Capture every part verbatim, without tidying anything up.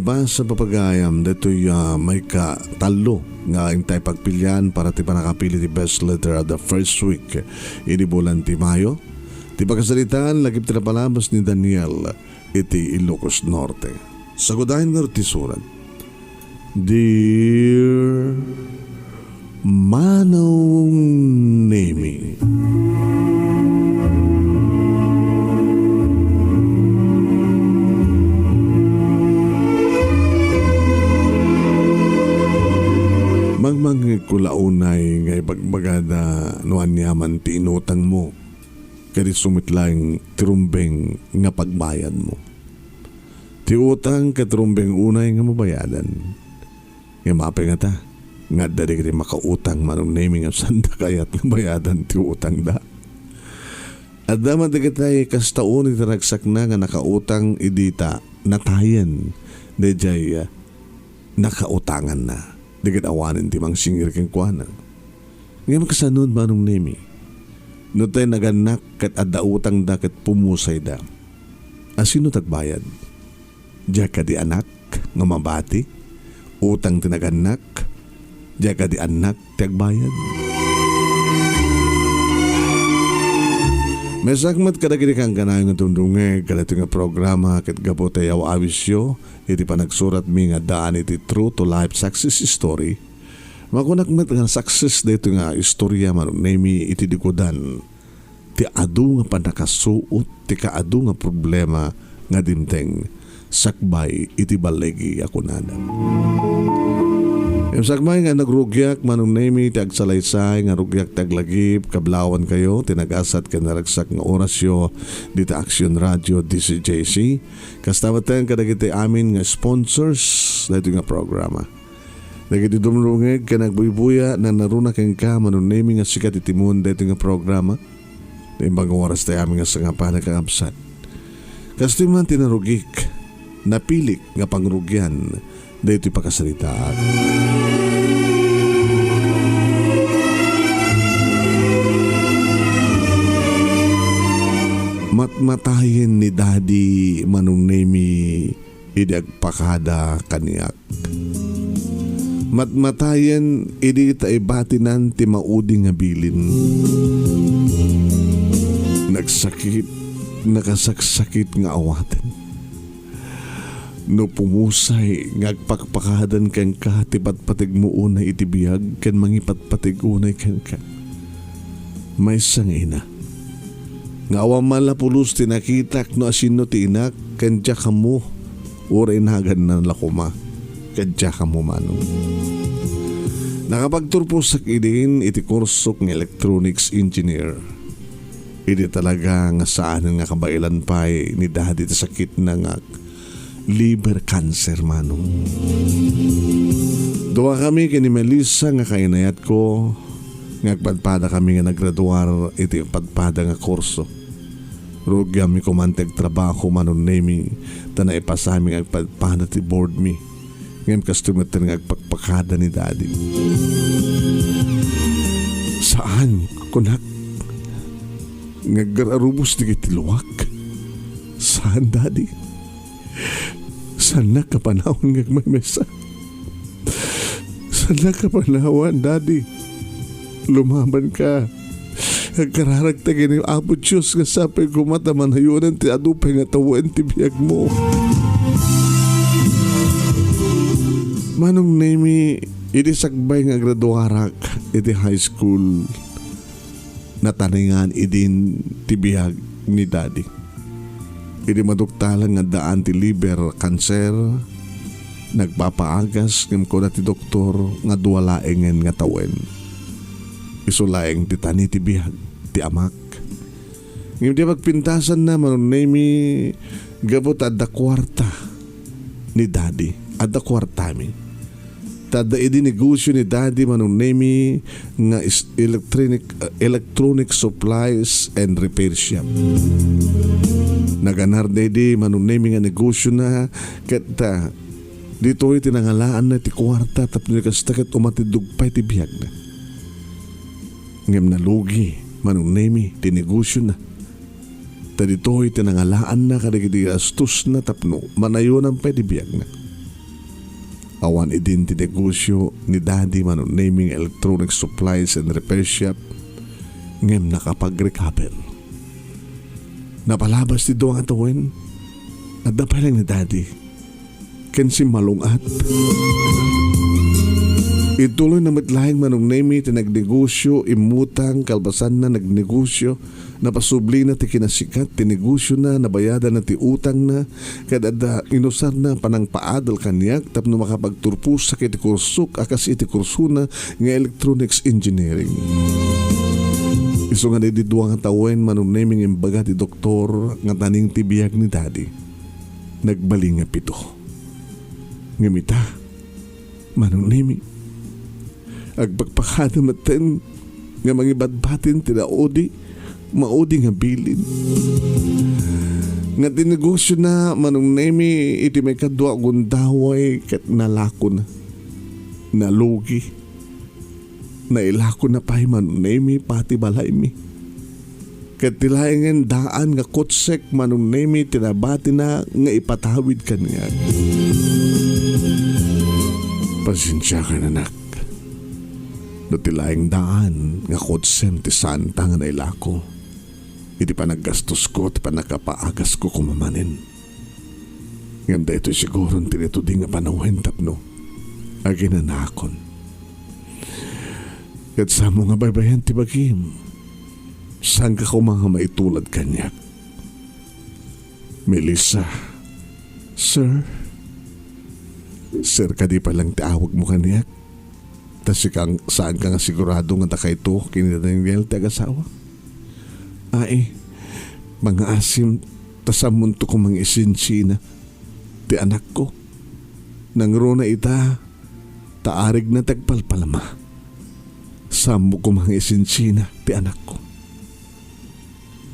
Pasa, papagayam, daytoy, ah, maikatallo nga intay pagpilian para ti pannakapili ti best letter of the first week idi bulan ti Mayo. Ti pakasaritaan, lagip ti napalabas ni Daniel iti Ilocos Norte. Sagudayen ngarud ti surat. Dear Manong Nemi. Mangmangngegko la unay nga ibagbagada no aniaman ti inutangmo, ket isu met laeng ti rumbeng nga pagbayadmo. Ti utang ket rumbeng unay nga mabayadan. Ngem apay ngata nga adda dagiti makautang, Manong Nemi, nga sanda kayat nga bayadan ti utangda? Adda met dagiti kasta unay ti ragsakna nga nakautang idi ta natayen daydiay, ah, nakautanganna. Di ket awanen ti mangsingir kenkuana. Ngem kasano, Manong Nemi? No tay nagannak ket adda utangda ket pumusayda, asino ti agbayad? Diak kadi anak nga mabati? Utang ti nagannak, diak kadi annak ti agbayad? Maysaak met kadagiti kangkanayon nga dumdumngeg kadaytoy nga programa ket gapu ta aw-awisyo iti panagsuratmi nga daan iti True to Life Success Story. Makunak met nga success daytoy nga istorya, Manong Nemi, iti dikudan ti adu nga pannakasuot ti kaadu nga problema nga dimteng sakbay iti balligi a kunana. Ngem sakbay nga nagrugiak, Manong Nemi, ti agsalaysay nga rugiak ti aglagip, kablawankayo ti nagasat ken naragsak nga orasyo dita Action Radio D C J C. Kasta met kadagiti amin nga sponsors daytoy nga programa. Dagiti dumdumngeg ken agbuybuya, nanaruna kenka, Manong Nemi, nga sika ti timon daytoy nga programa. Naimbag nga oras ti amin nga sangapanan, kakabsat. Kastoy man ti narugik, napilik nga pangrugian daytoy pakasaritaak. Matmatayen ni Daddy, Manong Nemi, idi agpakada kaniak. Matmatayen idi ta ibatinan ti maudi nga bilin. Nagsakit, nakasaksakit nga awaten. No pumusay nga agpakpakadan kenka ti patpategmo unay iti biag ken mangipatpateg unay kenka. Maysa nga ina nga awan man la pulos ti nakitak no asino ti inak ken diak ammo, uray naganna la koma ken diak ammo, Manong. Nakapagturposak idin iti kursok nga electronics engineer. Idi talaga nga saanen nga kabaelan pay ni Daddy ti sakitna nga liver cancer, Manong. Duakami ken ni Melissa nga kainayatko nga agpadpadakami nga naggraduar iti padpada nga kurso. Rugianmi koman ti agtrabaho, Manong Nemi, ta naipasami nga agpadpada ti boardmi. Ngem kastoy met nga agpakpakada ni Daddy. Saan, kunak, nga agrarubos dagiti luak? Saan, Daddy. Saannak a panawan nga agmaymaysa. Saannak a panawan, Daddy. Lumabanka. Agkararagta ken ni Apo Dios nga sapay koma ta manayonan ti adu pay nga tawen ti biagmo. Manong Nemi, idi sakbay nga agraduarak iti high school, nataningan idin ti biag ni Daddy. Idi maduktalan nga addaan ti liver cancer, nagpapaagas ngem kuna ti doktor nga dua laengen nga tawen. Isu laeng ti tani ti biag ti amak. Ngem ti pagpintasanna, Manong Nemi, gapu ta adda kuarta ni Daddy, adda kuartami. Ta adda idi negosyo ni Daddy, Manong Nemi, nga is-, electronic, uh, electronic supplies and repair shop. Naganar daydi, Manong Nemi, nga negosyona, ket, ah, ditoy ti nangalaanna ti kuarta tapno kasta ket umatiddog pay ti biagna. Ngem nalugi, Manong Nemi, ti negosyona. Ta ditoy ti nangalaanna kadagiti gastosna tapno manayonan pay ti biagna. Awan idin ti negosyo ni Daddy Manong Nemy nga electronic supplies and repair shop, ngem nakapag-recover. Napalabas ti dua nga tawen, adda pay laeng ni Daddy ken simmalung-at. Ituloy na met laeng Manong Nemy ti nagnegosyo, immutang, kalpasanna nagnegosyo, napasublina ti kinasikat ti negosyona, nabayadanna ti utangna, ket adda inusarna panangpaadal kaniak tapno makapagturposak iti kursok a kas iti kursona nga electronics engineering. Isu nga idi dua nga tawen Manong Nemy nga imbaga ti doktor nga taning ti biag ni Daddy. Nagbalin nga pito. Ngem ita, Manong Nemy, agpakpakada metten nga mangibadbatin ti naudi, maudi nga bilin. Nga ti negosyona Manong Nemy iti maikadua a gundaway ket nalakona. Nalugi. Nailakona pay Manong Nemy pati balaymi. Ket ti laengen daan nga kutsek Manong Nemy ti nabatina nga ipatawid kaniak. Pasensiakan, anak. No ti laeng daan nga kutsem ti saanta nga nailako iti panaggastosko, ti pannakapaagasko koma manen. Ngem daytoy siguron ti natudi nga panawen tapno aginanaakon. Ket saanmo nga baybay-an ti bagim. Saanka koma nga maitulad kaniak. Melissa, sir, sir kadi pay laeng ti awagmo kaniak? Ta sika, saanka nga sigurado nga dakayto ken ni Daniel ti agasawa? Ai, mangaasim, ta saanmonto koma nga isinsiina ti anakko. Nangruna ita, ta arigna ti agpalpalama. Saanmo koma nga isinsiina ti anakko.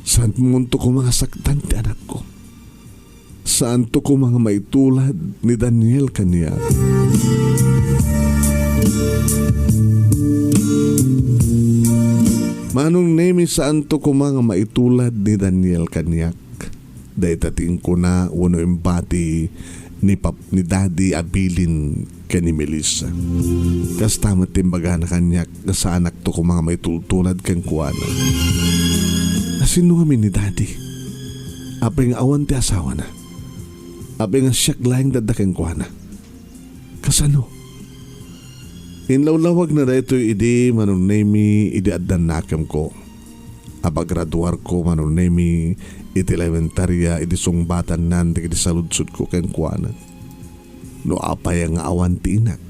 Saanmonto koma nga saktan ti anakko. Saanto koma nga maitulad ni Daniel kaniak. Manong Nemy, saanto koma nga maitulad ni Daniel kaniak. Dayta ti inkuna wenno imbati ni pap-, ni Daddy a bilin ken ni Melissa. Kasta met ti imbagana kaniak nga saanakto koma nga maitultulad kenkuana. Asino ngamin ni Daddy? Apay nga awan ti asawana? Apay nga siak laeng dadda kenkuana? Kasano? Inlawlawagna daytoy idi Manong Nemy idi adda nakemko. Apagraduarko Manong Nemy iti elementaria idi sungbatannan dagiti saludsodko kenkuana. No apay nga awan ti inak,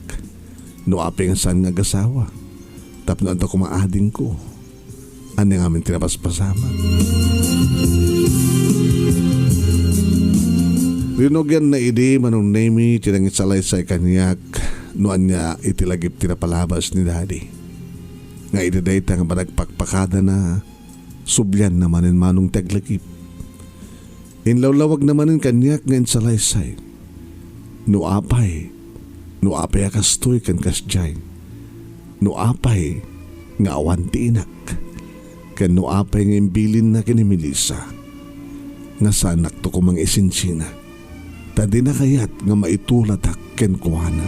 no apay nga saan nga agasawa, tapno adda koma adingko, ania ngamin ti napaspasamak? Rinugianna idi Manong Nemy ti nangisalaysay kaniak no ania iti lagip ti napalabas ni Daddy. Nga iti dayta nga panagpakpakadana, sublianna manen Manong ti aglagip. Inlawlawagna manen kaniak nga insalaysay. No apay, no apay a kastoy ken kasdiay. No apay nga awan ti inak. Ken no apay nga imbilinna ken ni Melissa. Nga saanakto koma nga isinsiina. Ta dina kayat nga maituladak kenkuana.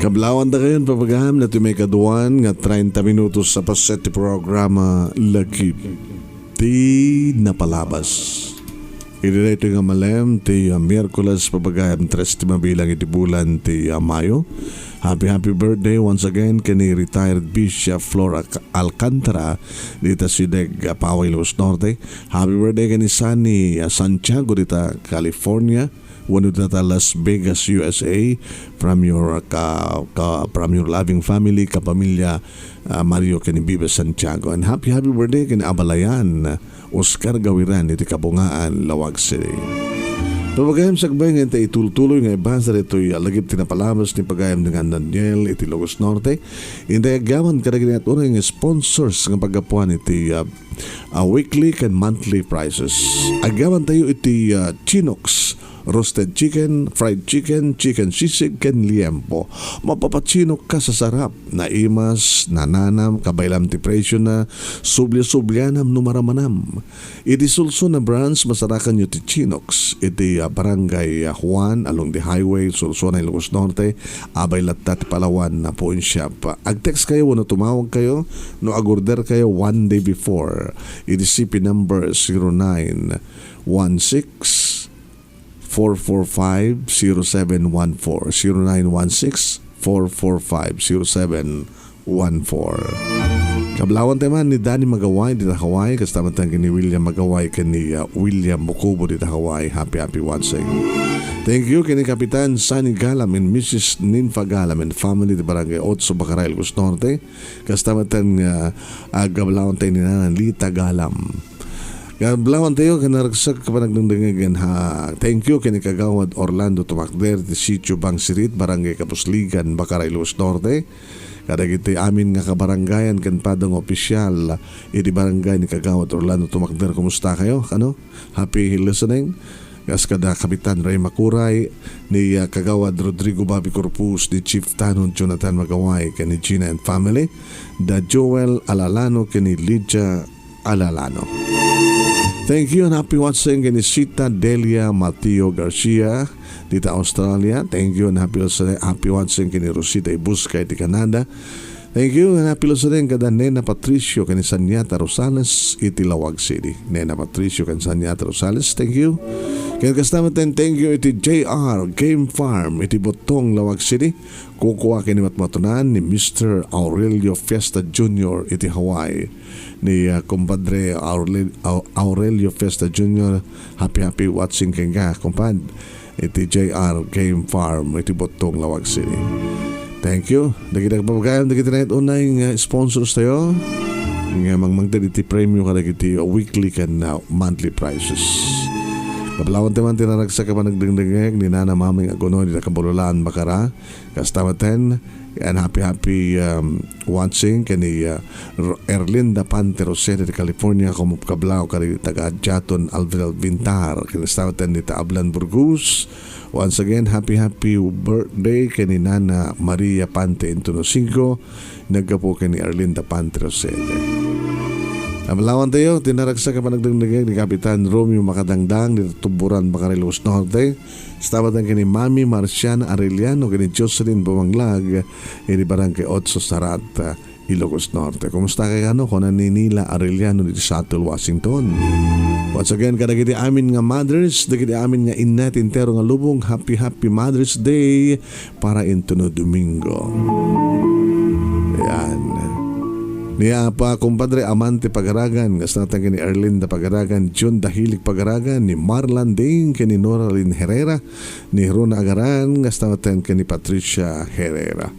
Kablawandakayon, papagayam, daytoy maikaduan nga treinta minutos a paset ti programa Lagip ti Napalabas. Idi daytoy nga malem ti, ah, Miyerkules, papagayam, tres ti mabilang iti bulan ti, ah, Mayo. Happy, happy birthday once again ken ni retired Bishop Flor Ac-, Alcantara dita Sideg, ah, Poway, Ilocos Norte. Happy birthday ken ni Sunny, ah, Santiago dita California. Wenno dita Las Vegas, U S A, from your, ah, ka, ka, from your loving family, kapamilya, ah, Mario ken ni Bibi Santiago. And happy, happy birthday ken Abalayan, Oscar Gawiran iti Kabungaan, Laoag City. Papagayam, sakbay nga inta itultuloy nga ibasa ditoy, ah, lagip ti napalabas ni pagayam ni nga Daniel iti Ilocos Norte. Inta agyaman kadagiti nat-, uray nga sponsors nga paggapuan iti, ah, ah, weekly ken monthly prices. Agyaman tayo iti, ah, Chinox roasted chicken, fried chicken, chicken sisig, ken liempo. Mapapachinok ka sa sarap. Naimas, nananam, kabaylam ti presyo na, subli-sublianam no maramanam. Iti Solsona branch, masarakanyo ti Chinox, iti, ah, Barangay, ah, Juan, along the highway, Solsona, Ilocos Norte, abay latta ti Palawan na pawn shop. Ag-text kayo wenno tumawag kayo no ag-order kayo one day before. Iti C P number zero nine one six, four four five, zero seven one four, zero nine one six, four four five, zero seven one four. Kablawan tayo man ni Danny Magaway dita Hawaii, kasta met ken ni William Magaway ken ni, uh, William Bukubo dita Hawaii. Happy, happy watching. Thank you ken ni Kapitan Sunny Galam and Missus Ninfa Galam and family ti Barangay Otso, Bacarai, Ilocos Norte. Kasta met nga, ah, kablawan tayo ni Nana Lita Galam. Kablawan tayo ken naragsak a panagdengdengeg, ha. Thank you ken ni Kagawad Orlando Tumakder ti Sitio Bangsirit, Barangay Kapusligan, Bacarai, Ilocos Norte. Kadagiti amin nga kabarangayan ken padang opisyal iti barangay ni Kagawad Orlando Tumakder, kumusta kayo? Ano? Happy listening. Kas kada Kapitan Ray Makuray, ni, ah, Kagawad Rodrigo Bobby Corpus, ni Chief Tanod Jonathan Magaway, ken ni Gina and family, da Joel Alalano, ken ni Lydia Alalano. Thank you and happy watching ken ni Sita Delia Mateo Garcia dita Australia. Thank you and happy, happy watching ken ni Rosita Ibusca iti Canada. Thank you and happy listening kada Nena Patricio ken ni Sanyata Rosales iti Laoag City. Nena Patricio ken Sanyata Rosales, thank you. Ken kasta met, thank you iti J R Game Farm iti Botong, Laoag City. Kukua ken ni matmatunan ni Mister Aurelio Fiesta Junior iti Hawaii. Ni, ah, kumpadre Aurel-, Au-, Aurelio Fiesta Junior, happy, happy watching kenka, kumpad. Iti J R Game Farm, iti Botong, Laoag City. Thank you. Dagiti agpapagayam, dagiti naet unay nga sponsors tayo. Nga mangmangted iti premio kadagiti weekly ken, uh, monthly prizes. Kablawan tayo man ti naragsak a panagdengdengeg ni Nana Maming Agunoy dita Kabululan, Bacara. Kasta met, and happy, happy, um, watching ken ni, uh, Ro-, Erlinda Pante Rosete ti California, kumupkablaw kadi taga Jaton Alvin Alvintar, ken kasta met ni ta Ablan Burgos. Once again, happy, happy birthday ken ni Nana Maria Pante Intuno Cinco, naggapu ken ni Erlinda Pante Rosete. Kablawan tayo ti naragsak a panagdengdengeg ni Kapitan Romeo Makadangdang dita Tuburan, Bacarai, Ilocos Norte. Kasta met ken ni Mami Marciana Arellano ken ni Jocelyn Bumanglag iti Barangay Otso, Sarat, Ilocos Norte. Kumusta kay kano? Kuna ni Nila Arellano diti Seattle, Washington. Once again, kadagiti amin nga mothers, dagiti amin nga inna ti entero nga lubong, happy, happy Mother's Day para intono Domingo. Yan. Ni Apa, kumpadre, Amante Pagaragan, kasta met ken ni Erlinda Pagaragan, Jun Dahilig Pagaragan, ni Marlan Ding, ken ni Noralyn Herrera, ni Rona Agaran, kasta met ken ni Patricia Herrera.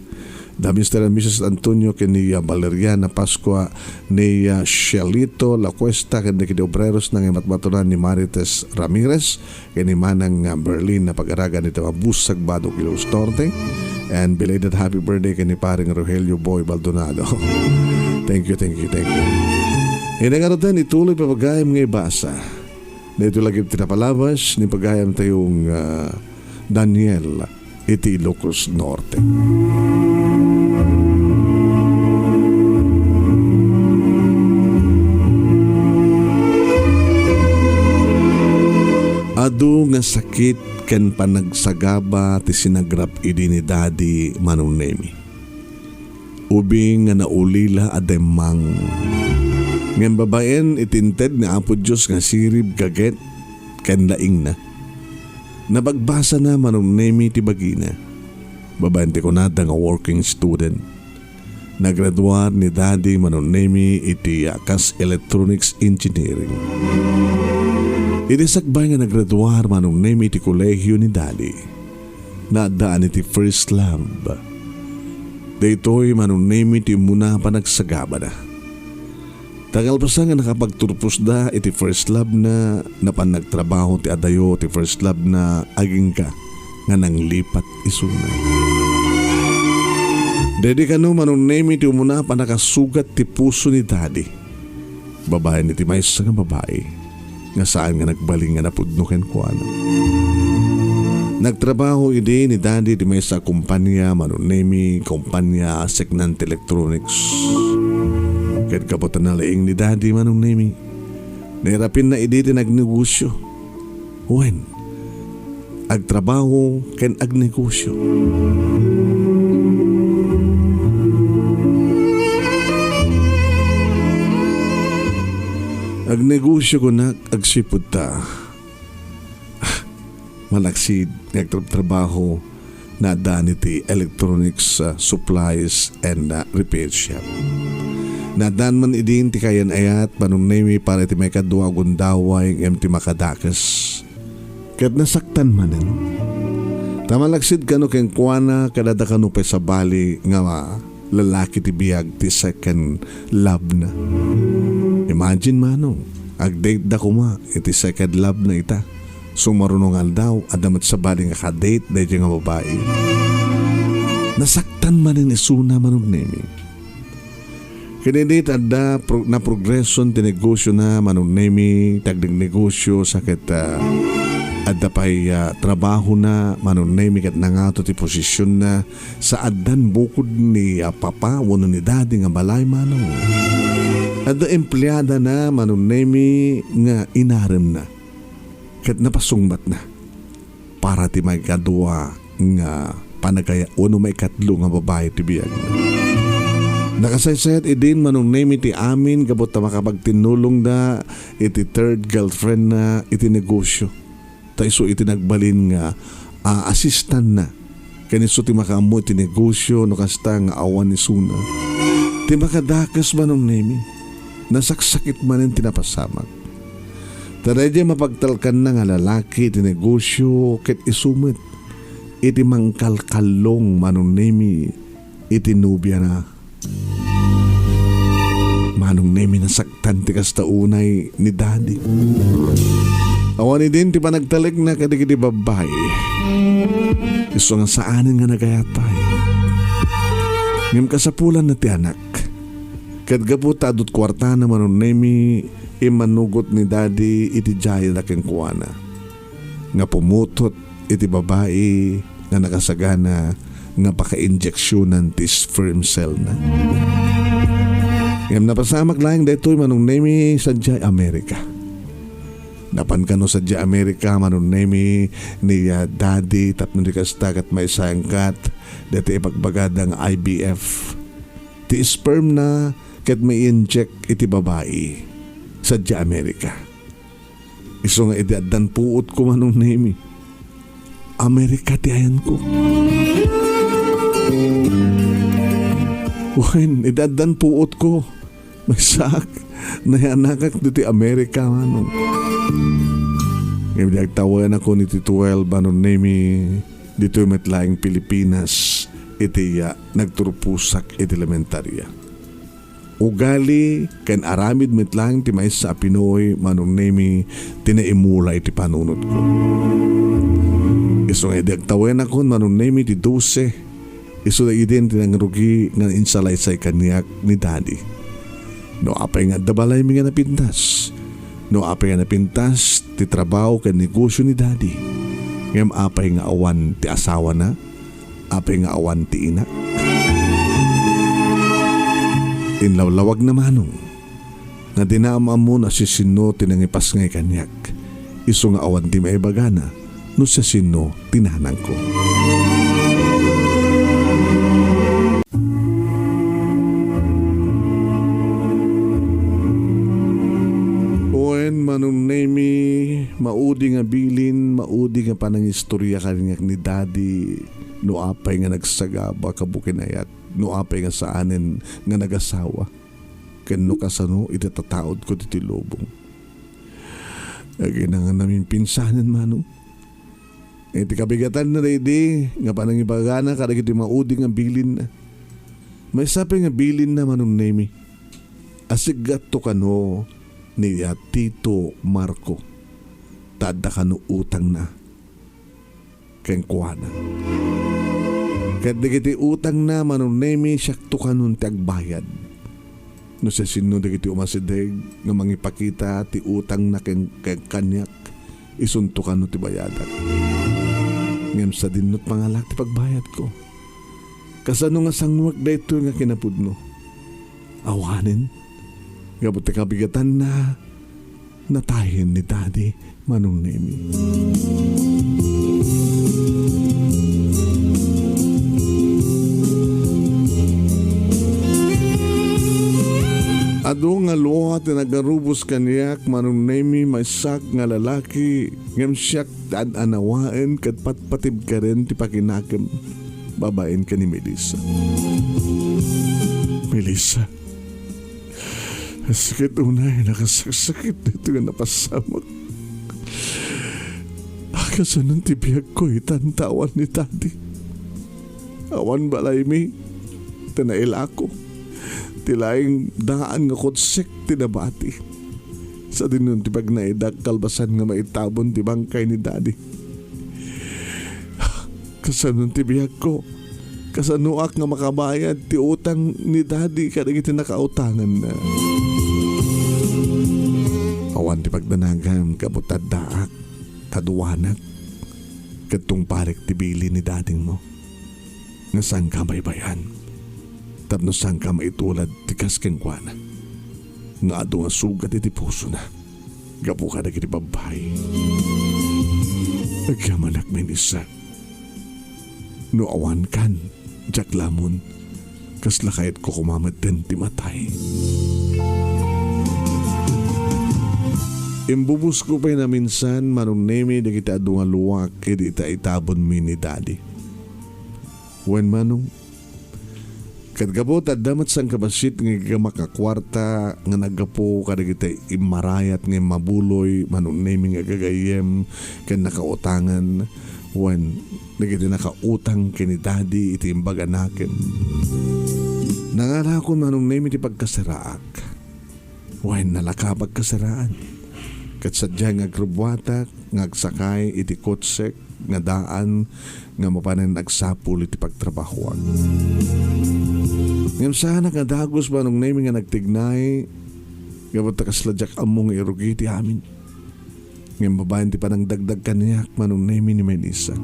Da Mister and Missus Antonio ken ni, ah, Valeriana Pascua, ni, ah, Shelito Lacuesta, ken dagiti obreros nga matmatunan ni Marites Ramirez, ken ni Manang, ah, Berlin a Pagaragan iti Mabusag, Badog, Ilocos Norte. And belated happy birthday ken ni Paring Rogelio Boy Baldonado. Thank you, thank you, thank you. Ina nga ruten, ituloy pagayam nga ibasa. Daytoy lagip ti napalabas ni pagayam tayong, ah, Daniel iti Ilocos Norte. Adu nga sakit ken panagsagaba ti sinagrap idi ni Daddy Manong Nemi. Ubing nga naulila a demmang. Ngem babaen iti inted ni Apo Dios nga sirib, gaget, ken laingna, nabagbasana Manong Nemi ti bagina. Babaen ti kunada nga working student. Nagraduar ni Daddy Manong Nemi iti, ah, kas electronics engineering. Iti sakbay nga nagraduar Manong Nemi iti kolehio ni Daddy, naaddaan iti first love. Daytoy Manong Nemi ti umuna a panagsagabana. Ta kalpasan nga nakapagturposda iti first love na, napan nagtrabaho ti adayo ti first love na agingga nga nanglipat isuna. Daydi kano Manong Nemi ti umuna a pannakasugat ti puso ni Daddy. Babaen iti maysa nga babai nga saan nga nagbalin nga napudno kenkuana. Nagtrabaho idi ni Daddy ti maysa a kompania, Manong Nemi, kompania Signante Electronics. Ket gapu ta nalaing ni Daddy, Manong Nemi, nairapinna idi ti nagnegosio. Wen, agtrabaho ken agnegosio. Agnegosio kunak agsipud ta malaksid nga agtratrabaho, naaddan iti electronics, ah, supplies and, ah, repair shop. Naaddan man idin ti kayan-ayat, Manong Nemi, para iti maikadua a gundaway ngem ti makadakes. Ket nasaktan manen. Ta malaksid kano kenkuana, ket adda kano pay sabali nga lalaki ti biag ti second love na. Imagine, Manong, agdate da koma iti second love na ita. Sumaruno nga aldaw, adda met sabali nga kadate daydiay nga babai. Nasaktan manen isuna, Manong Nemi. Ken idi ta adda pro-, naprogreson ti negosio na, Manong Nemi, ti agnegnegosio, sa ket, ah, adda pay, ah, trabaho na, Manong Nemi, ket nangato ti posisyon na, sa addan bukod ni, ah, papa wenno ni daddy nga balay, Manong. Adda empleada na, Manong Nemi, nga inarem na. Ket napasungbat na para ti maikadua nga panagaya-, wenno maikatlo nga babai ti biagna. Nakasaysayat idin, Manong Nemi, ti amin gapu ta makapagtinnulongda iti third girlfriend na iti negosio. Ta isu iti nagbalin nga, ah, assistant na. Ken isu ti makaammo iti negosio no kasta nga awan isuna. Ti makadakes, Manong Nemi, nasaksakit manen ti napasamak. Ta daydiay mapagtalkanna nga lalaki iti negosio ket isu met iti mangkalkallong, Manong Nemi, iti nobiana. Manong Nemi, nasaktan ti kasta unay ni daddy. Awan idin ti panagtalekna kadagiti babbai. Isu nga saanen nga nagayat pay. Ngem kasapulanna ti anak. Ket gapu ta adut kuartana, Manong Nemi, immanugot ni daddy iti diaryna kenkuana nga pumutot iti babai nga nakasagana nga pakainjeksionan ti sperm cell na. Ngem napasamak laeng daytoy, Manong Nemi, sadiay Amerika. Napan kano sadiay Amerika, Manong Nemi, ni, ah, daddy, tapno di kasta ket maisayangkat daytoy ibagbagada nga I V F. Ti sperm na ket mai-inject iti babai sadiay Amerika. Isu nga idi addan puotko, Manong Nemi, Amerika ti ayanko. Wen, idi addan puotko, maysaak, nayanakak ditoy Amerika, Manong. Ngem idi agtawenakon iti twelve, Manong Nemi, ditoy met laeng Pilipinas, iti, ah, nagturposak iti elementarya. Ugali ken aramid met laeng ti maysa a Pinoy, Manong Nemi, ti naimula iti panunotko. Isu nga idi agtawenakon, Manong Nemi, ti dose, isu daydi ti nangrugi nga insalaysay kaniak ni Daddy. No apay nga adda balaymi nga napintas, no apay nga napintas ti trabaho ken negosio ni Daddy, ngem apay nga awan ti asawana? Apay nga awan ti ina? Inlawlawag na, Manong, nga dina am-ammo no siasino ti nangipasngay kaniak. Isu nga awan ti maibagana no siasino ti nanangko. Wen, Manong Nemi, maudi nga bilin, maudi nga panangistorya kaniak ni Daddy. No apay nga nagsagaba ka bukin ayat, no apay nga saanen nga nagasawa, ken no kasano iti tataudko ditoy lubong. Agina nga namin pinsanen, Manong. Iti kabigatanna daydi nga panangibagana kadagiti maudi nga bilinna. Maysa pay nga bilinna, Manong Nemi. Asiggatto kano ni, ah, Tito Marco. Ta adda kano utangna kenkuana. Ket dagiti utangna, Manong Nemi, siakto kanon ti agbayad. No siasino dagiti umasideg nga mangipakita ti utangna ken, ken kaniak, isunto kano ti bayadak. Ngem sadinno ti pangalak ti pagbayadko. Kasano nga sanguek daytoy nga kinapudno? Awanen, gapu ti kabigatanna, natayen ni Daddy, Manong Nemi. Adu nga lua ti nagarubos kaniak, Manong Nemi, maysak nga lalaki, ngem siak ti ad-anawaen ket patpatibkaren ti pakinakem babaen ken ni Melissa. Melissa, sakit unay, nakasaksakit daytoy nga napasamak. Kasanon ti biagko itan ta awan ni Daddy? Awan balaymi, ti nailako. Ti laeng daan nga kutsek ti nabati. Sadinnon ti pagnaidak kalpasan nga maitabon ti bangkay ni Daddy. Kasano ti biagko? Kasanoak nga makabayad ti utang ni Daddy kadagiti nakautanganna? Awan ti pagdanagam, gapu ta addaak, kaduanak, ket tungparik ti bilin ni Daddy mo. Nga saanka baybay-an, tapno saanka maitulad ti kas kenkuana, nga adu nga sugat iti pusona gapu kadagiti babbai. Agyamanak, Melissa. No awankan, diak lamon, kasla kayatko koma metten ti matay. Imbubusko pay naminsan, Manong Nemi, dagiti adu nga luak idi ita-itabonmi ni Daddy. Wen, Manong, ket gapu ta adda met sangkabassit nga iggamak a kuarta nga naggapu kadagiti immarayat nga immabuloy, Manong Nemi, nga gagayyem ken nakautangan, wen, dagiti nakautang ken ni Daddy iti imbaganakem. Nangalakon, Manong Nemi, ti pagkasaraak. Wen, nalaka pagkasaraan. Ket sadiay nga agrubbuatak nga agsakay iti kotsek nga daan nga mapanen agsapul iti pagtrabahoak. Ngem saanak nga dagus, Manong Nemi, nga nagtignay, gapu ta kasla diak ammo nga irugi ti amin. Ngem babaen ti panangdagdag kaniak, Manong Nemi, ni Melissa.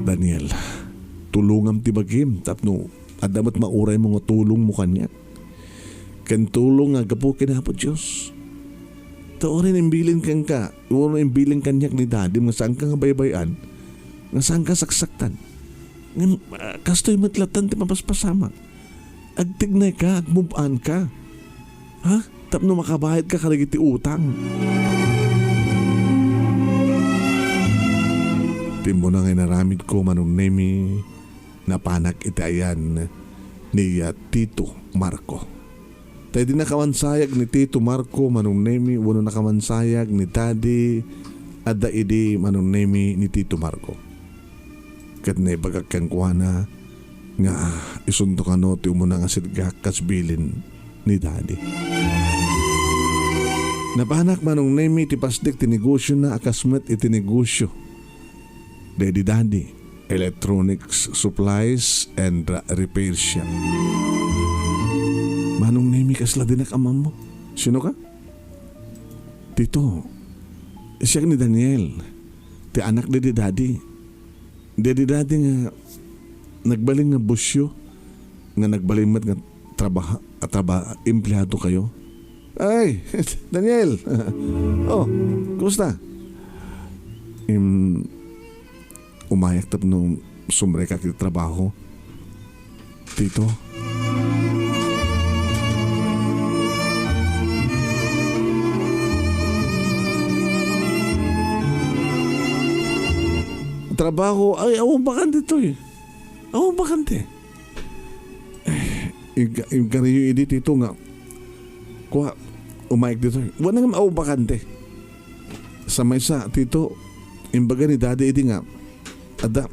Daniel, tulongam ti bagim tapno adda met mauraymo nga tulongmo kaniak. Ken tulong nga gapu ken Apo Dios. Ta uray imbilin kenka, uray imbilin kaniak ni Dadim nga saanka nga baybay-an, nga saanka saksaktan. Ngem, ah, kastoy met lattan ti mapaspasamak. Agtignayka, agmub-anka. Ha? Tapno makabayadka kadagiti utang. Ti immuna nga inaramidko, Manong Nemi, napanak iti ayan ni, ah, Tito Marco. Ta idi nakamansayag ni Tito Marco, Manong Nemi, wenno nakamansayag ni Daddy, adda idi, Manong Nemi, ni Tito Marco. Ket naibagak kenkuana nga, ah, isunto kano ti umuna nga sitgak kas bilin ni Daddy. Napanak, Manong Nemi, ti pasdek ti negosiona a kas met iti negosio daydi Daddy, electronics supplies and, uh, repair shop. Manong Nemi, kasla dinak ammo? Sino ka? Tito, siak ni Daniel, ti anak daydi Daddy. Daydi Daddy nga nagbalin nga busyo, nga nagbalin met nga trabaha-, a traba-, empleyado kayo. Ay, Daniel! Oh, kumusta? Im, umayak tapno sumrekak iti trabaho. Tito. Trabaho, ay, awan bakante ditoy. Awan bakante. Eh, ig-, igariyo idi, Tito, nga, kua, umayak ditoy. Wen nga awan bakante. Sa maysa, Tito, imbaga ni Daddy idi nga, adda,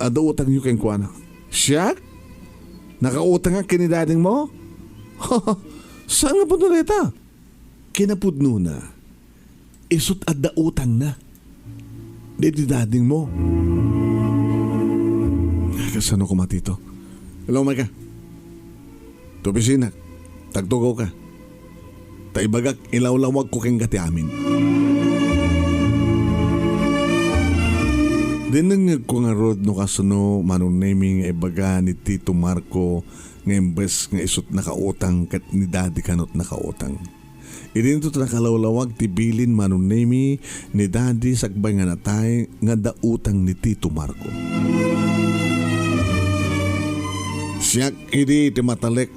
adda utangyo kenkuana. Siak? Nakautangak ken ni dading mo? Saan nga pudno dayta? Kinapudnona, isut' adda utangna daydi dading mo. Kasano koma, Tito? Hello, Micah. To opisina. Tagtugaw ka. Ta ibagak, ilawlawagko kenka ti amin. Dinengngegko ngarud no kasano Manong Nemy nga ibaga ni Tito Marco nga imbes nga isut nakautang ket ni Daddy kanut nakautang. Idinto ti nakalawlawag ti bilin Manong Nemy ni Daddy sakbay nga natay nga adda utang ni Tito Marco. Siak idi ti matalek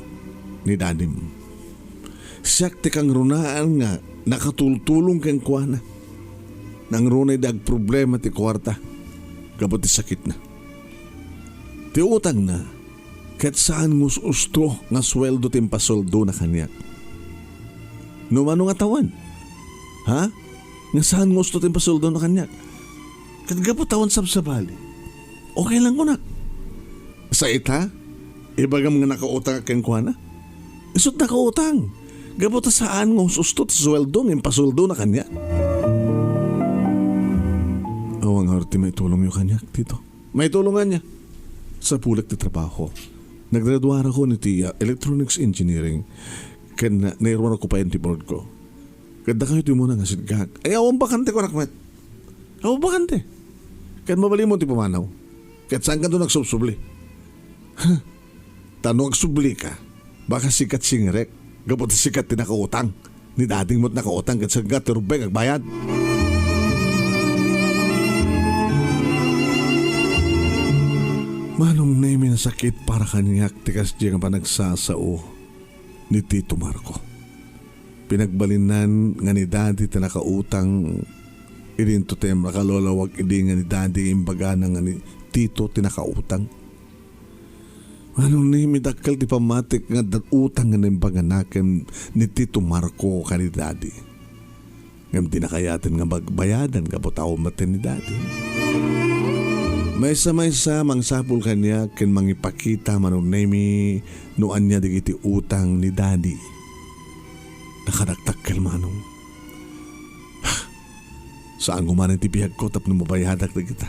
ni Dadim. Siak ti kangrunaan nga nakatultulong kenkuana. Nangruna idi agproblema ti kuarta gapu ti sakitna. Ti utangna, ket saan nga us-usto nga sueldo ti impasueldona kaniak. No mano nga tawen? Ha? Nga saan nga usto ti impasueldona kaniak? Ket gapu tawen sabsabali. Okay lang kunak. Sa ita, ibagam nga nakautang kenkuana? Isut nakautang. Gapu ta saan nga us-usto ti sueldo nga impasueldona kaniak. Awan nga ti maitulongyo kaniak, Tito. Maitulongan niya. Sapulek ti trabaho. Naggraduarako iti, ah, electronics engineering. Ken na-, nairuanko payen ti boardko. Ket dakayo ti umuna nga sitgak. Ay, awan bakante, kunak met. Awan bakante. Ket mabalinmo ti pumanaw. Ket saankanto nagsubsubli. Ta no agsublika, baka sika ti singrek, gapu ta sika ti nakautang. Ni Daddy met nakautang ket sika ti rumbeng agbayad. Manong Nemy, nasakit para kaniak ti kasdi nga panagsasao ni Tito Marco. Pinagbalinnan nga ni Daddy ti nakautang, idinto ti nakalawlawag idi nga ni Daddy imbagana nga ni Tito ti nakautang. Manong Nemy, dakkel ti pammatik nga adda utang nga naimbaganakem ni Tito Marco ken ni Daddy. Ngem di nakayaten nga bagbayadan gapu ta awan met ni Daddy. Maysa-maysa, mangsapul kaniak ken mangipakita, Manong Nemy, no ania dagiti utang ni Daddy. Nakadakdakkel, Manong. Saanko manen ti biagko tapno mabayadak dagita.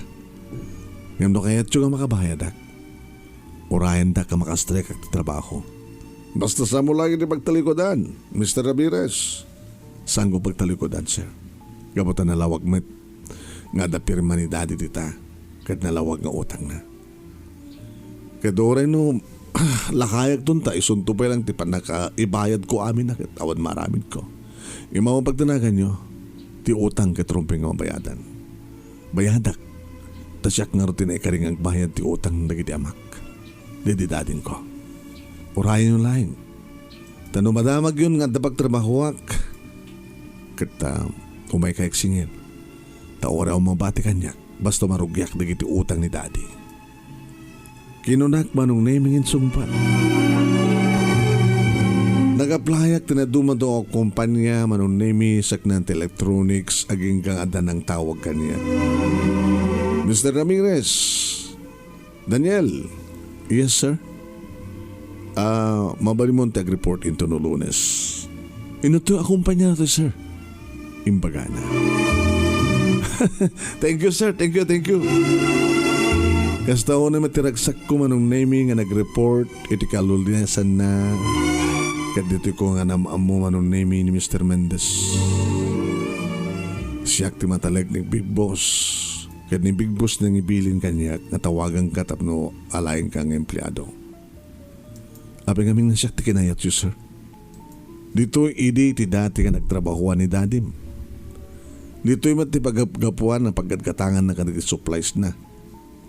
Ngem no kayatyo nga makabayadak, urayendak a makastrikak ti trabaho. Basta saanmo laeng ti pagtalikudan, Mister Ramirez. Saanko pagtalikudan, sir. Gapu ta nalawag met nga adda pirma ni Daddy dita, ket nalawag nga utangna. Ket uray no lakayakton ta isunto pay lang ti pannakaibayadko amin a ket awan maaramidko. Immawang pagdanaganyo, ti utang ket rumbeng nga mabayadan. Bayadak, ta siak ngarud ti naikari nga agbayad ti utang dagiti amak, dagiti dadingko. Urayenyo laeng, ta no madamagyon nga adda pagtrabahoak, ket, ah, umaykayo agsingir, ta uray awan mabati kaniak, basta marugiak dagiti utang ni Daddy. Kinunak, Manong Nemy, ngin sungbat. Nag-applyak ti nadumadua a kompania, Manong Nemy, saknaan ti electronics, agingga nga adda nangtawag kaniak. Mister Ramirez, Daniel. Yes, sir. Ah, mabalinmon ti agreport intono Lunes. Inutto a kompania to, sir. Imbagana. Thank you, sir. Thank you, thank you. Kasta unay met ti ragsakko, Manong Nemy, nga nagreport iti kalunesanna. Ket ditoy ko nga nam-ammo, Manong Nemy, ni Mister Mendez. Siak ti matalek ni Big Boss. Ket ni Big Boss nangibilin kaniak nga tawaganka tapno alaenka nga empleado. Apay ngamin nga siak ti kinayatyo, sir? Ditoy idi ti dati nga nagtrabahoan ni dadim. Ditoy met ti pagapgapuan a paggatgatanganna kadagiti supplies na.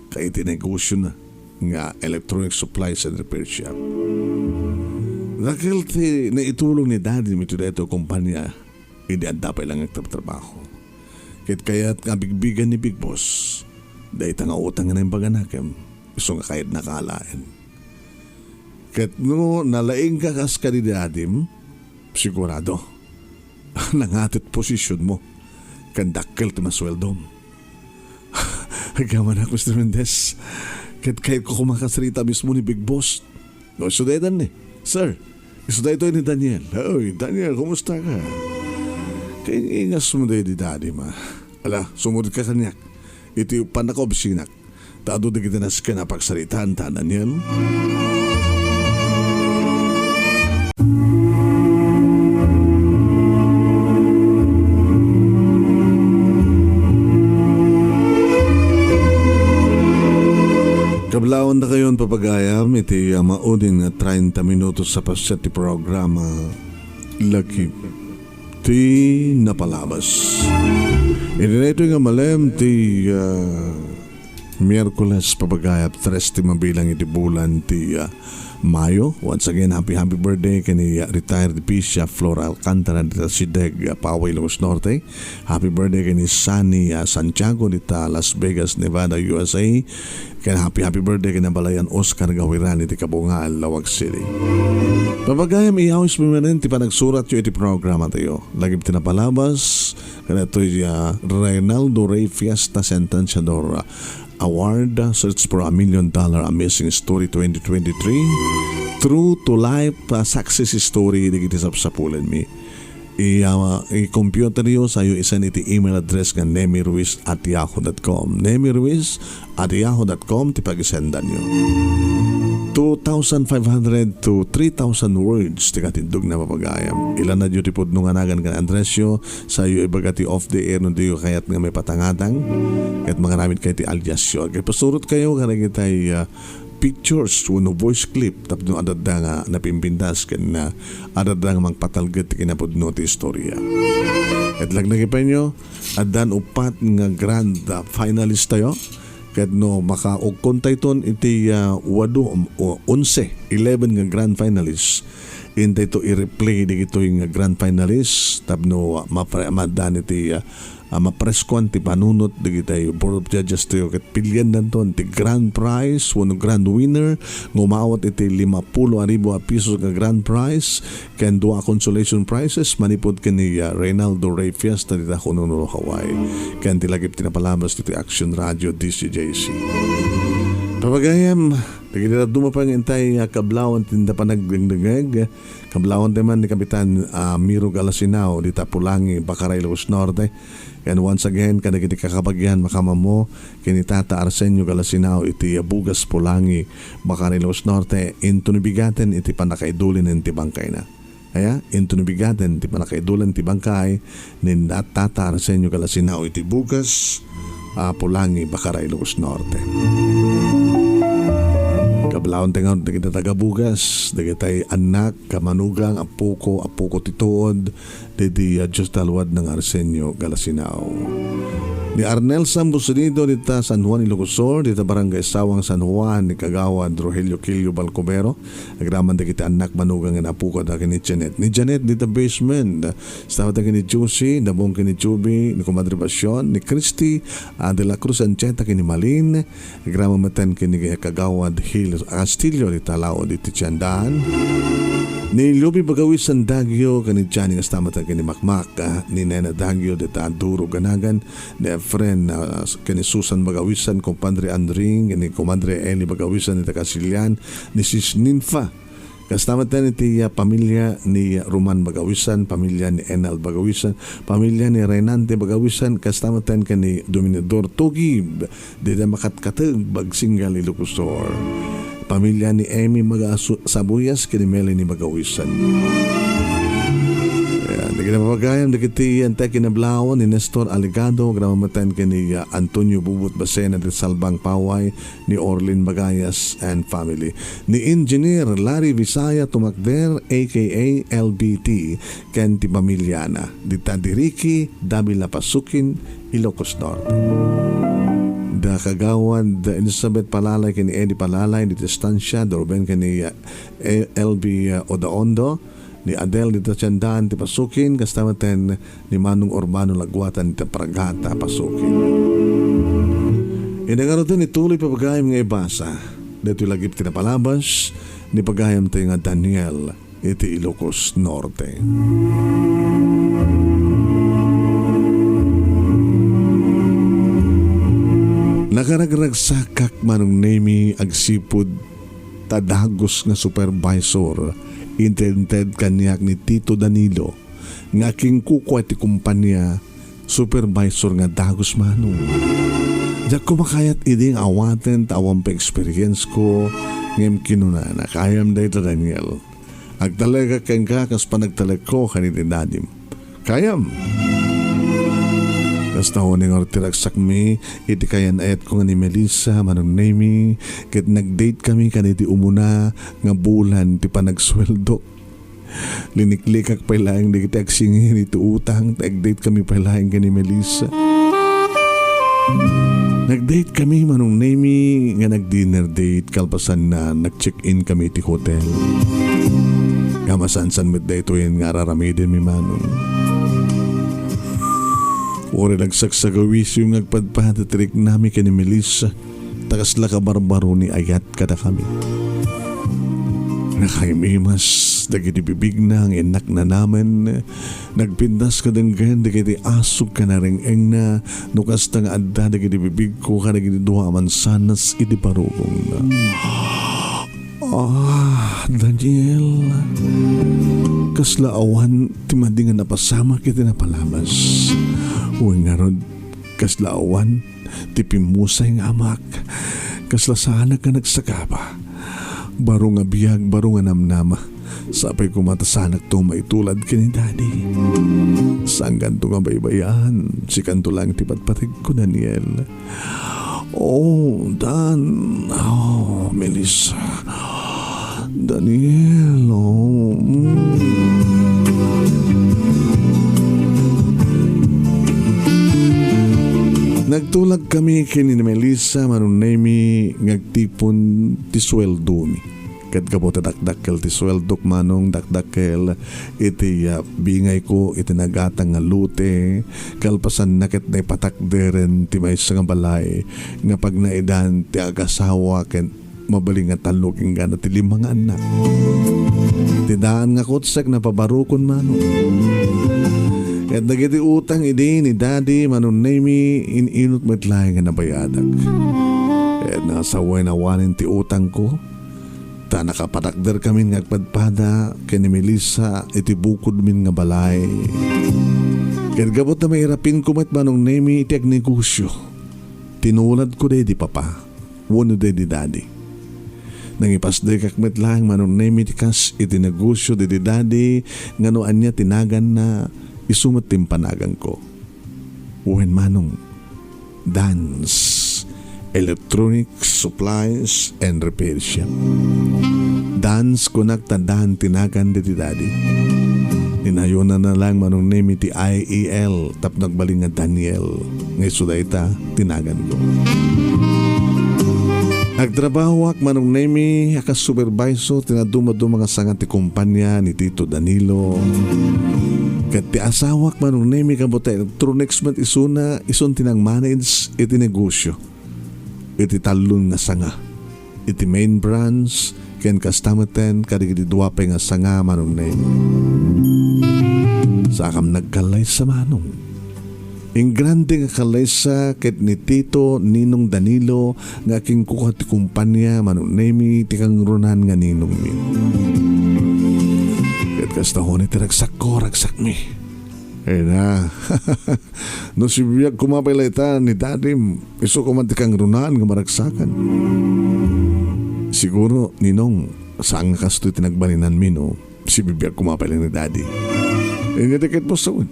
Kay iti negosyo na nga electronic supplies and repair shop. Dakkel ti naitulong ni dadim iti daytoy a kompania idi adda pay lang agtratrabaho. Ket kayat nga bigbigan ni Big Boss dayta nga utang nga naimbaganakem, isu nga kayatna alaen. Ket no nalaingka kas kadi dadim, sigurado, nangato ti posisionmo, ken dakkel ti masueldom. Agyamanak, Mister Mendez. Ket kayatko koma kasarita mismo ni Big Boss. No, isu daytan ni, sir, isu daytoy ni Daniel. Oy, Daniel, kumusta ka? Kaingasmo daydi dadim, a. Ala, sumurot ka kaniak iti pannakaopisinako. Ta adu dagiti nasken a pagsaritaan ta, Daniel. Papagayam iti, ah, maudin nga treinta minutos a paset ti programa Lagip ti Napalabas. Iti daytoy nga malem ti, ah, Miyerkules, papagayam, tres ti mabilang iti bulan ti, ah, Mayo. Once again, happy, happy birthday ken ni, ah, retired Pisha Flora Alcantara dita Sideg, ah, Poway, Ilocos Norte. Happy birthday ken ni Sunny, ah, Santiago dita Las Vegas, Nevada, U S A. Ken happy, happy birthday ken ni Balayan Oscar Gawiran iti Kabungaan, Laoag City. Papagayam, iyawis mi manen ti panagsuratyo iti programa tayo. Lagip ti napalabas, kadatoy, ah, Reynaldo Rey Fiesta Sentenciador, ah, Award, ah, Search for a Million Dollar Amazing Story twenty twenty-three, True to Life, ah, Success Story, dagiti sapsapulenmi. I, ah, i-computeryo, sayo i-send iti email address nga nemiruiz at yahoo dot com. Nemiruiz at yahoo dot com ti pagisendanyo. Two thousand five hundred to three thousand words ti katindogna, papagayam. Ilanadyo ti pudno nga nagan ken addressyo, sayo ibaga ti off the air no diyo kayat nga maipatangatang, ket mangaramid kayo ti aliasyo. Ket pasurot kayo kadagitay, ah, pictures wenno voice clip tapno adda nga napimpintas ken, ah, adda nga mangpatalged ti kinapudno ti istorya. Ket laglagipenyo, addan uppat nga grand, ah, finalist tayo. Ket no makaugkontayton iti, ah, wadu, um, o onse, eleven nga grand finalists, intayto i-replay dagitoy nga grand finalists tapno, ah, mapre-, maaddan iti, ah, ah, mapreskuan ti panunot dagitay Board of Judges tayo ket piliendanton ti grand prize wenno grand winner nga umawat iti lima pulo a ribu a pisos nga grand prize ken dua a consolation prizes manipud ken ni, ah, Reynaldo Rey Fiesta dita Honolulu, Hawaii, ken ti lagip ti napalabas ditoy Action Radio D C J C. Papagayam, dagiti dadduma pay nga intay, ah, kablawan ti inda panagdengdengeg, kablawan ti man ni Kapitan, ah, Miro Galasinao dita Pulangi, Bacarai, Ilocos Norte. And once again, kadagiti kakabagian, makamammo ken ni Tata Arsenio Galasinao iti Bugas, Pulangi, Bacarai, Ilocos Norte, inton bigaten iti pannakaidulinen ti bangkayna. Aya, inton bigaten ti pannakaidulen ti bangkay ni Tata Arsenio Galasinao iti Bugas, ah, Pulangi, Bacarai, Ilocos Norte. Kablawan ti nga dagiti taga Bugas, dagitay annak, kamanugang, apuko, apuko ti tuod, didi, ah, Dios ti alwadna nga Arsenio Galasinao. Ni Arnel San Busunido dita San Juan, Ilocos Sur, dita Barangay Sawang, San Juan, ni Kagawad Rogelio Kilio Balcobero, agraman dagiti annak, manugang, ken apuko da ken ni Janet. Ni Janet dita basement, staff da ken ni Josie, Dabong ken ni Juby, ni Comadre Pasion, ni Christy, ah, de la Cruz Ancheta ken ni Malin, agraman metten ken ni Kagawad Hill Castillo dita Laod iti Tiandan. Ni Luby Bagawisan Dagio ken ni Johnny, kasta metten ken ni Makmak, ah, ni Nena Dagio dita Duro Ganagan, ni Efren, ah, ken ni Susan Bagawisan, Compadre Andring, ken ni Comadre Eli Bagawisan dita Kasilian, ni Sis Ninfa. Kasta metten iti, ah, pamilya ni Roman Bagawisan, pamilya ni Enal Bagawisan, pamilya ni Renante Bagawisan, kasta metten ken ni Dominador Tugib, dita Makatkateg, Bagsingal, Ilocos Sur. Pamilya ni Emmy Maga Su-, Sabuyas ken ni Melanie Bagawisan. Ayan, dagiti napapagayam, dagiti intay kinablawan ni Nestor Alegado, agraman metten ken ni, ah, Antonio Bubut Basena dita Salbang, Paway, ni Orlin Bagayas and family, ni Engineer Larry Visaya Tumakder, A K A L B T, ken ti pamilyana, dita Diriki, Davila, Pasukin, Ilocos Norte. Da Kagawad Elizabeth Palalay ken ni Eddie Palalay, dita Estancia, da Ruben ken ni, eh, L B Odaondo, ni Adel dita Tiandan ti Pasukin, kasta metten ni Manong Urbano Laguatan dita Paragata, Pasukin. Ina ngaruden, ituloy papagayam nga ibasa daytoy lagip ti napalabas ni pagayam tayo nga Daniel iti Ilocos Norte. Nakaragragsakak, Manong Nemi, agsipud ta dagus nga supervisor, intedted kaniak ni Tito Danilo, nga kinkukua ti kumpania, supervisor nga dagus, Manong. Diak koma kayat idi nga awaten ta awan pay experience ko, ngem kinunana, "Kayam dayta, Daniel. Agtalekak kenka kas panagtalekko ken ni dadim. Kayam." Kasta unen ngarud ti ragsakmi iti kayan-ayatko nga ni Melissa, Manong Nemy, ket nag-date kami kadagiti umuna nga bulan ti panagsueldo. Liniklikak pay laeng dagiti agsingir iti utang, ta nag-date kami pay laeng ken ni Melissa. Nag-date kami, Manong Nemy, nga nag-dinner date, kalpasanna, nag-check-in kami iti hotel. Nga masansan met daytoyen nga ar-aramidenmi, Manong. Uray nagsagsagawisyo nga agpadpada ti riknami ken ni Melissa, ta kasla kabarbaro ni ayat kadakami. Nakaimimas dagiti bibigna nga innak nanamen, nagpintas kadenggen dagiti asog ken areng-engna, no kasta nga adda dagiti bibigko kadagiti dua a mansanas iti barukongna. Ah, Daniel, kasla awan ti madi nga napasamak iti napalabas. Wen ngarud, kasla awan ti pimmusay nga amak. Kasla saanak nga nagsagaba. Baro nga biag, baro nga namnama. Sapay koma ta saanakto maitulad ken ni Daddy. Saankanto nga baybay-an, sikanto laeng ti patpategko, Daniel. Oh, Dan. Oh, Melissa. Daniel, oh. Mm. Nagtulag kami ken ni Melissa, Manong Nemy, nga agtipon ti sueldomi. Ket gapu ta dakdakkel ti sueldok, Manong, dakdakkel iti, ah, bingayko iti nagatang nga lote, kalpasanna ket naipatakderen ti maysa nga balay nga pagnaedan ti agasawa ken mabalin nga tallo ken gana ti lima nga annak. Ti daan nga kutsek napabarukon, Manong. Ket dagiti utang idi ni Daddy, Manong Nemy, in-inut met laeng nga nabayadak. Ket nasawen awanen ti utangko, ta nakapatakderkamin nga agpadpada ken ni Melissa iti bukodmin nga balay. Ket gapu ta mairapinko met, Manong Nemy, iti agnegosio, tinuladko daydi papa wenno daydi Daddy. Nangipasdekak met laeng, Manong Nemy, ti kas iti negosio daydi Daddy nga no ania ti naganna, isu met ti impanaganko. Wen, Manong, Dan's Electronic Supplies and Repair Shop. Dan's kunak ta Dan ti nagan daydi Daddy. Inayonanna laeng, Manong Nemy, ti I E L tapno agbalin nga Daniel. Nga isu dayta ti naganko. Agtrabahoak, Manong Nemy, a kas supervisor ti nadumaduma nga sanga ti kumpania ni Tito Danilo. Ket ti asawak, Manong Nemy, gapu ta electronics met isuna, isun ti nangmanage iti negosio iti tallon nga sanga, iti main branch, ken kasta metten kadagiti dua pay nga sanga, Manong Nemy. Saakam nagkallaysa, Manong. Ingrande nga kallaysa ket ni Tito Ninong Danilo nga akinkuka ti kumpania, Manong Nemy, ti kangrunan nga ninongmi. Ket kasta unen ti ragsakko, ragsakmi. Ay na. No sibibiag koma pay layta ni Dadim, isu koma ti kangrunan nga maragsakan. Siguro, Ninong, saan nga kastoy ti nagbalinanmi, no? Sibibiag koma pay ni Daddy. Inya ti ket puson.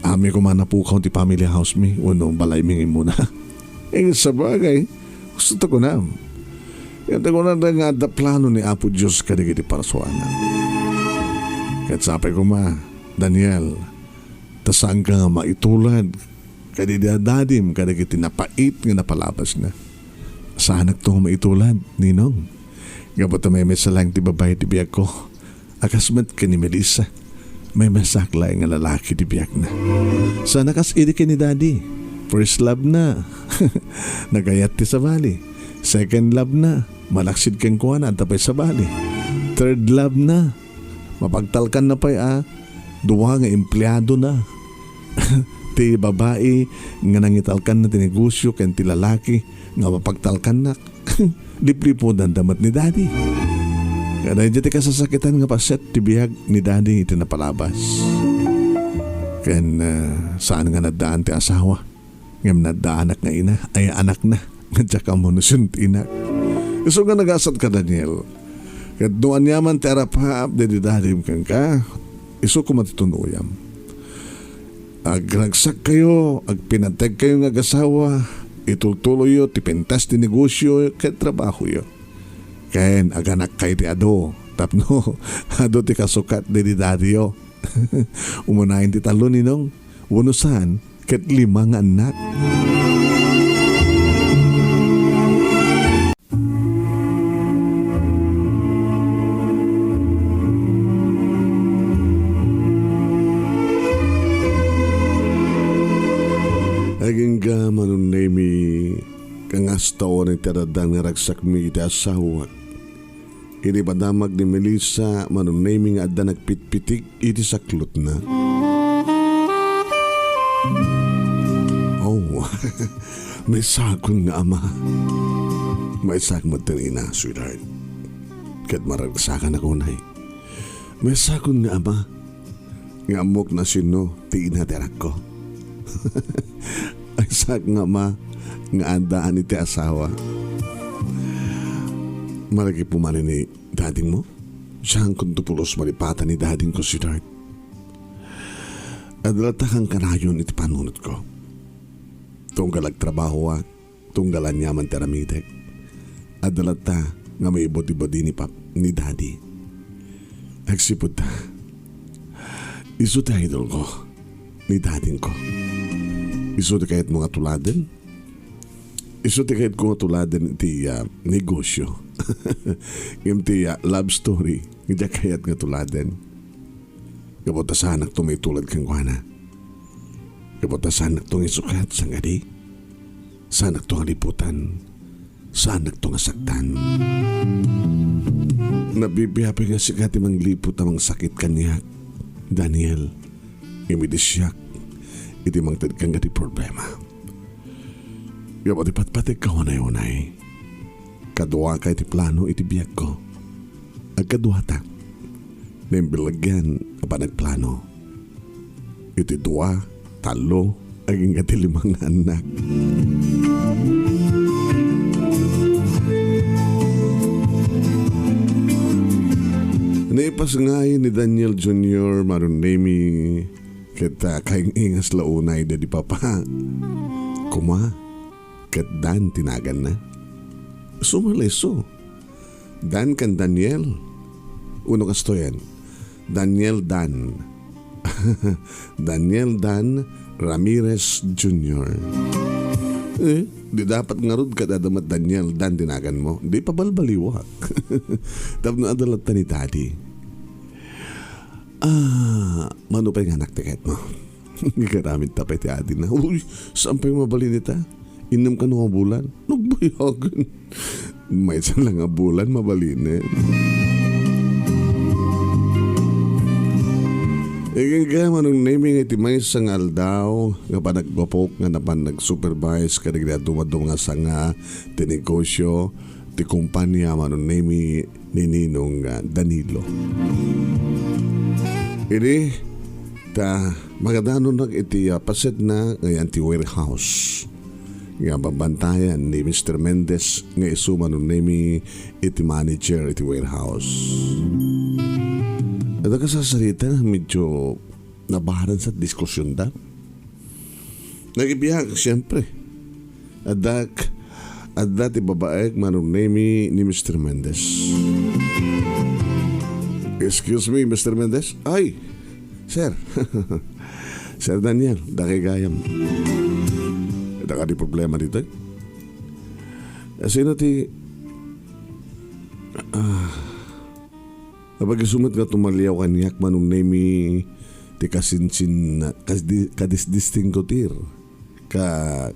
Amin koma napukaw ti family house mi, wenno balaymi nga immuna. Eh, sabagay, gusto ta kunam. Ket kunada nga adda plano ni Apo Dios kadagiti parsuana. Ket sapay koma, Daniel, ta saanka nga maitulad kadagiti adadim kadagiti napait nga napalabasna. Saanakto nga maitulad, Ninong. Gapu ta maymaysa laeng ti babai ti biagko. A kas met ken ni Melissa, maymaysaak laeng nga lalaki ti biagna. Saan a kas idi ken ni Daddy. First love na. Nagayat ti sabali. Second love na. Malaksid kenkuana, adda pay sabali. Third love na. Mapagtalkanna pay a dua nga empleado na. Ti babai nga nangitalkanna ti negosio ken ti lalaki nga mapagtalkanna. Liplipudanda met ni Daddy. Kadaydiay ti kasasakitan nga paset ti biag ni Daddy iti napalabas. Ken, ah, saan nga naddaan ti asawa. Ngem naddaanak nga ina, ay anakna, nga diak ammo no sino ti inak. Isu nga nagasatka, Daniel. Ket no aniaman ti arapaap daydi Dadim kenka, isu koma ti tunuyam. Agragsakkayo, agpinateg kayo nga agasawa, itultuloyyo ti pintas ti negosyo ket trabahoyo. Ken aganakkayo ti adu, tapno adu ti kasukat didi dadiyo. Umunayen ti tallo, ninong, wenno saan, ket lima nga annak. Agingga, Manong Nemy, kangas ta awan iti addan nga ragsakmi iti asawak. Idi padamag ni Melissa, Manong Nemy, nga adda nagpitpitik iti saklotna. Oh, maisakon nga ama. Maisak met ti ina, sweetheart. Ket maragsakan a kunay. Maisakon nga ama. Nga ammok no sinno ti ina ti anakko. Maisak nga ama nga addaan iti asawa. Maragipmo manen ni dadingmo? Saan kunto pulos malipatan ni dadingko, sweetheart. Adda latta kankanayon iti panunotko. Tunggal agtrabahoak, tunggal aniaman ti aramidek. Adda latta nga maibudibudi ni pap-, ni daddy. Agsipud ta, isu ti idolko, ni dadingko. Isu ti kayatmo nga tuladen. Isu ti kayatko nga tuladen iti, ah, negosyo. Ngem ti, ah, love story, nga diak kayat nga tuladen. Gapu ta saanakto maitulad kenkuana. Gapu ta saanakto nga isukat, sangadi. Saanakto nga liputan. Saanakto nga saktan. Nabibiapay nga sika ti mangliput a mangsakit kaniak, Daniel. Ngem idi siak, iti mangted kenka ti problema. Gapu ti patpategka unay-unay. Kaduaka iti plano iti biagko. Agkaduata. Naimbilagan a panagplano. Iti dua, tallo, agingga ti lima nga annak. Naipasngay ni Daniel Junior, Manong Nemy, ket, ah, kaing-ingas la unay daydi papa. Koma, ket Dan ti naganna. Sumaleso. Dan ken Daniel. Uno kastoyen, Daniel Dan. Daniel Dan Ramirez Junior. Eh, di dapat ngarud ket adda met Daniel Dan ti naganmo. Di pabalbaliwak. Tapno adda latta ni Daddy. Ah, mano pay nga anak ti kayatmo? Agaramid ta pay ti adina. Uy, saan pay mabalin ita? Innem kano nga bulan? Nagbayagan. Maysa lang nga bulan, mabalinen. Agingga, Manong Nemy, nga iti maysa nga aldaw nga panaggapuak nga napan nag-supervise kadagiti dumaduma nga sanga ti negosio ti kumpania, Manong Nemy, ni Ninong, ah, Danilo. Idi ta magadanonak iti, ah, pasetna nga ayan ti warehouse nga babantayan ni Mister Mendez nga isu, Manong Nemy, iti manager iti warehouse. Adda kasasarita, medyo nabaharan sa diskusyonda. Nagibiag, siyempre. Addak, adda ti babaek, Manong Nemy, ni Mister Mendez. "Excuse me, Mister Mendez." "Ay, sir." "Sir Daniel, dakay gayam. Adda kadi problema ditoy?" "Sino ti, ah, apag isu met nga tumaliaw kaniak, Manong Nemy, ti kasinsin, kas-, kadisdistingko ti ka-,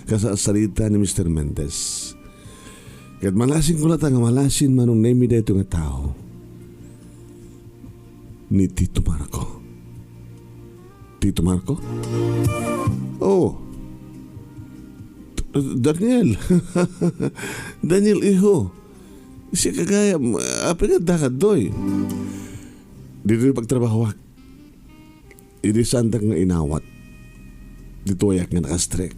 kasasarita ni Mister Mendez. Ket malasingko latta nga malasin, Manong Nemy, daytoy nga tao ni Tito Marco." "Tito Marco?" "Oo. Daniel." "Daniel, iho. Sika gayam, apay nga adda kadtoy?" "Ditoy pagtrabahoak. Idi saandak nga inawat, ditoyak nga nakastrek.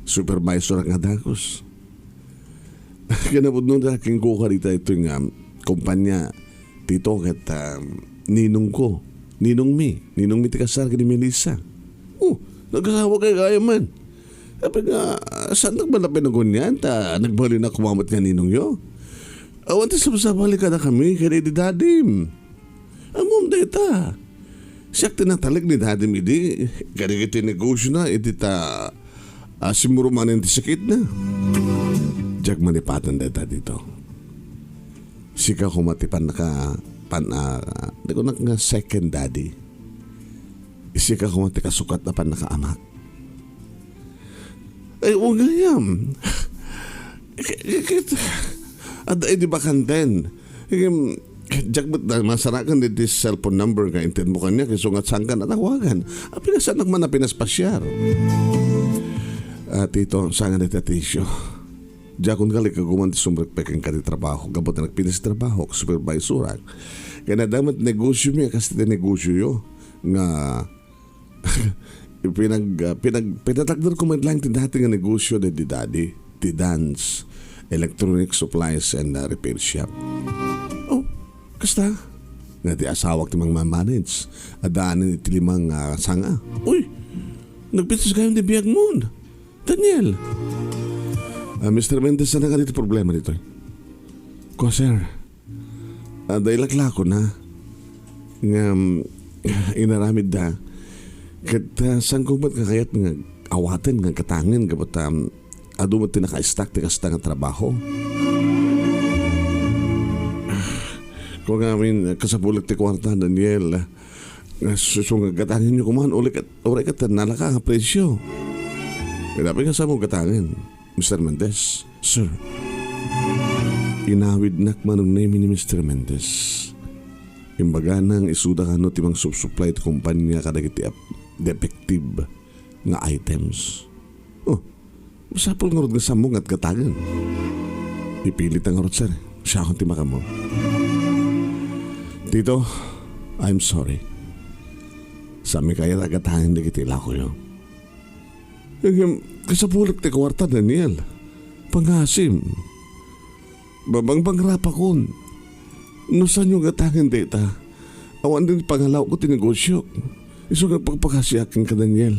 Supervisorak nga dagus. Kinapudno da kenkuka dita itoy nga kumpanya, Tito, ket, ah, ninongko. ninongmi, ninongmi ti kasar ken ni Melissa. Oh, nagasawa kay gayam man. Apay nga, saannak man a pinagunian ta nagbalin a kumamat nga ninongyo? Awan ti sabsabali kadakami ken idi dadim. Ammom dayta. Siak ti natalik ni dadim idi, kadagiti negosiona idi ta, ah, simmurumanen ti sakitna. Diak malipatan dayta dito. Sika koma ti pannaka-, pan-, ah, di ko nak nga second daddy. Sika koma ti kasukat a pannakaamak. Ay, ugayam. K-, k-, k-, adda idi bakanten. Em, diak met na masarakan di, di cellphone number nga intedmo kaniak, isu nga saan ka natawagan. Apay nga saannak man a pinaspasiar. Ah, Tito, saan nga dayta ti isyu? Diakon kalikaguman ti sumrekpek kenka ti trabaho, gapu ta nagpinas ti trabahok, supervisorak. Ken adda met negosiomi a kas ti negosioyo nga pinag-, ah, pinag-, pinatakderko met laeng ti dati nga negosio daydi dadi, ti Dan's Electronic Supplies and, ah, Repair Shop. Oh, kasta? Nga ti asawak ti mangmamanage. Addaan iti limang, ah, sanga. Uy, nagpitas gayam ti biagmon, Daniel. Ah, Mister Mendez, saan nga ditoy problema ditoy? Ko, sir. Ah, daylaklako na nga, mm, inaramid da. Ket, ah, saan ko met nga kayat nga awaten nga gatangen gapu ta, mm, adu met ti naka-stack ti kasta nga trabaho. Ah, ko ngamin, kasapulek ti kuarta, Daniel. Nga susungagatangin yo kuman, uray ket, uray ket nalaka nga presyo. Kadapi nga sa mo gatangen, Mister Mendez. Sir, inawidnak Manong Nemi ni Mister Mendez. Imbagana nga isuda kano ti mangsupsupply ti kumpanya kadagiti ap-, defective nga items. Oh, masapul ngarud nga sammo nga atgatagen. Ipilita ngarud, sir. Siakon ti makammo. Tito, I'm sorry. Saanmi kayat a gatagen dagiti ilakoyo. Ngem, kasapulek ti kuarta, Daniel. Pangasim. Babangbangrapakon. No saanyo gatagen dayta, awan ti pangalawko ti negosiok. Isu nga pagpakasiak kenka, Daniel.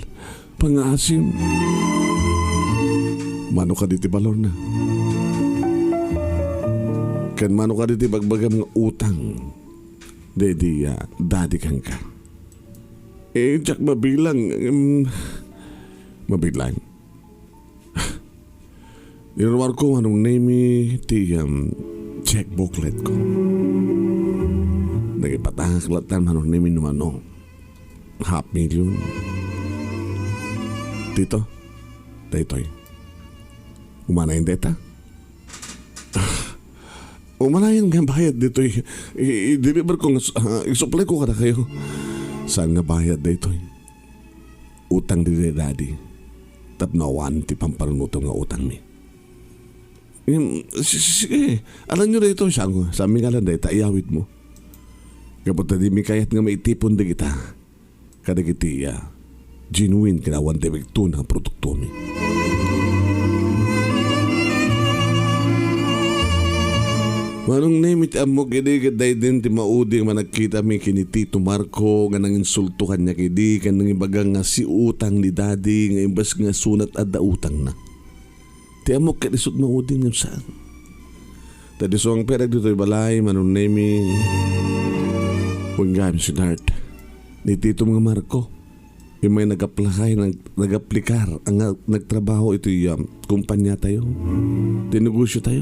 Pangaasim. Mano kadi ti balorna? Ken mano kadi ti bagbagam nga utang daydi, ah, dadi kenka? Eh, diak mabilang, em, mabilang. Iruarko, Manong Nemi, ti, um, check booklet ko. Nagipatangak latta, Manong Nemi, no mano. Half million. Tito, daytoy. Umanayen dayta? Umanayen nga bayad ditoy. I-, i-deliver ko nga s-, ah, isuplay ko kadakayo. Saan nga bayad daytoy? Utang daydi dadi. Tapno awan ti pampanunotem nga utangmi. Em, si-, si-, sige, alanyo daytoy, saan nga, saanmi nga alan dayta, iyawidmo. Gapu ta dimi kayat nga maitipon dagita kadagiti, ah, genuine ken awan defekto nga produktomi. Manong Nemi, ti ammok idi ket daydi ti maudi nga managkitami ken ni Tito Marco nga nanginsulto kaniak idi ken nangibaga nga siutang ni Daddy nga imbes nga sunat adda utangna. Ti ammok ket isut maudi ngem saan. Ta diay isu nga agperek ditoy balay, Manong Nemi, wen gayam, sweetheart, ni Titom nga Marco. Immay nagaplakay, nag-, nagaplikar, nga nagtrabaho iti, um, kumpanyatayo, ti negosiotayo.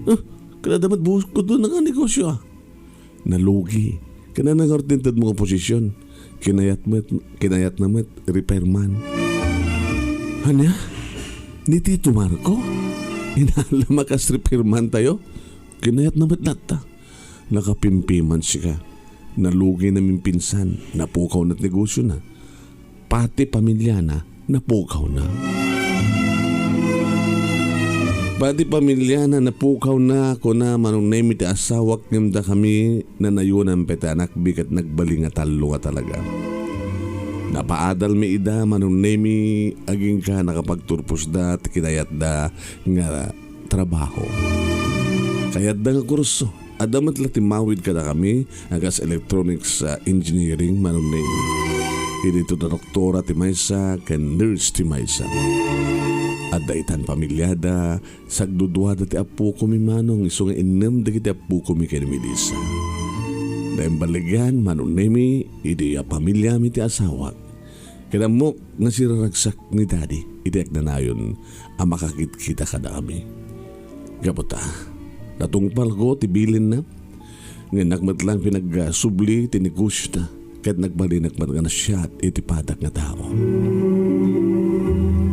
Ah, kada met buskod na nga negosio, ah. Nalugi. Ken ania ngarud ti intedmo nga posisyon? Kinayat met, kinayatna met, repairman. Ania? Ni Tito Marco? Inaallamak a repairmantayo? Kinayatna met latta. Nakapimpiman sika. Nalugi naminpinsan. Napukawna ti negosiona. Pati pamiliana, napukawna. Pati pamiliana, napukawna, kuna Manong Nemi ti asawak, ngem dakami, nanayonan pay ti anakmi ket nagbalin nga tallo nga talaga. Napaadalmi ida, Manong Nemi, agingga nakapagturposda ti kinayatda nga trabaho. Kayatda nga kurso, Adda met la ti mawid kadakami a kas electronics, ah, engineering, Manong Nemi. Idi tudtudoktora ti maysa ken nurse ti maysa. Adda itan pamiliada, sagduduada ti appokomi, Manong, isu nga innem dagiti appokomi ken ni Melissa. Naimballigan, Manong Nemi, idi a pamiliami ti asawak. Ket ammok nga siraragsak ni Daddy iti agnanayon a makakitkita kadakami. Gapu ta, natungpalko ti bilinna, ngem innak met lang pinagsubli ti negosyona, ket nagbalinak met nga nasiat iti padak nga tao.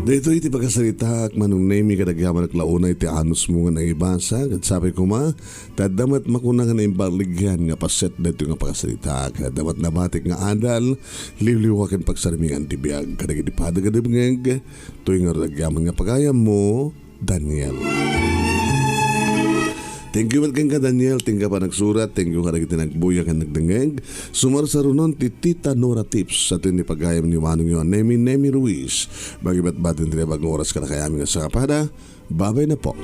Daytoy ti pakasaritaak, Manong Nemi, ket agyamanak la unay ti anusmo nga naibasa, ket sapay koma, ta adda met makuna nga naimballigan nga paset daytoy nga pakasaritaak, ket adda met nabatik nga adal, liwliwa ken pagsarmingan ti biag kadagiti padak nga dumngeg, toy ngarud agyaman nga pagayammo, Daniel. Thank you met kenka, Daniel. Thank you a panagsurat. Thank you kadagiti nagbuya ken nagdengngeg. Sumarsarunon ti Tita Nora Tips. Sa ni pagayam ni Manong yo, Nemi, Nemi Ruiz. Makibatbati ti naimbag nga oras kadakami nga sangkapada. Babay na po.